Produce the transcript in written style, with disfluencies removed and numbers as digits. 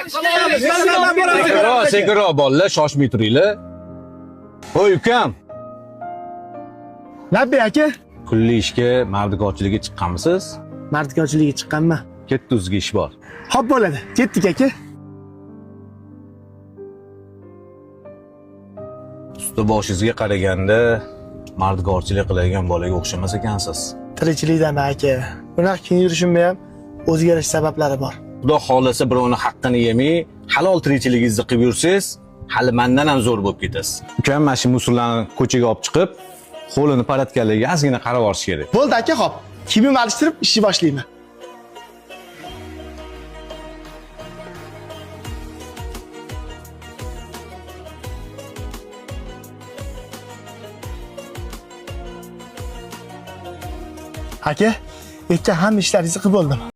Sekinroq, sekinroq bolalar, shoshmay turinglar. Hoy ukam, Labbay aka. Kunli ishga mardikorchilikka chiqqanmisiz? Mardkorchilikka chiqqanman. Ketdi, o'ziga ish bor. Xo'p bo'ladi. Ketdik aka. Usta boshingizga qaraganda mardikorchilik qiladigan bolaga o'xshamas ekansiz. Tirikchilikdan aka. Bunaqa keng yurishimni ham o'ziga yarasha sabablari bor. Xudo xohlasa birovni haqqini yemay, halol tirikchiligingizni qilib yursangiz, hali mandan ham zo'r bo'lib ketasiz. Ukam mana shu musullarni ko'chaga olib chiqib, qo'lini paratganligiga ozgina qarab yuborish kerak. Bo'ldi aka, xo'p. Kiyimimni alishtirib ishni boshlayman. Aka, aytgan hamma ishlaringizni qilib bo'ldim.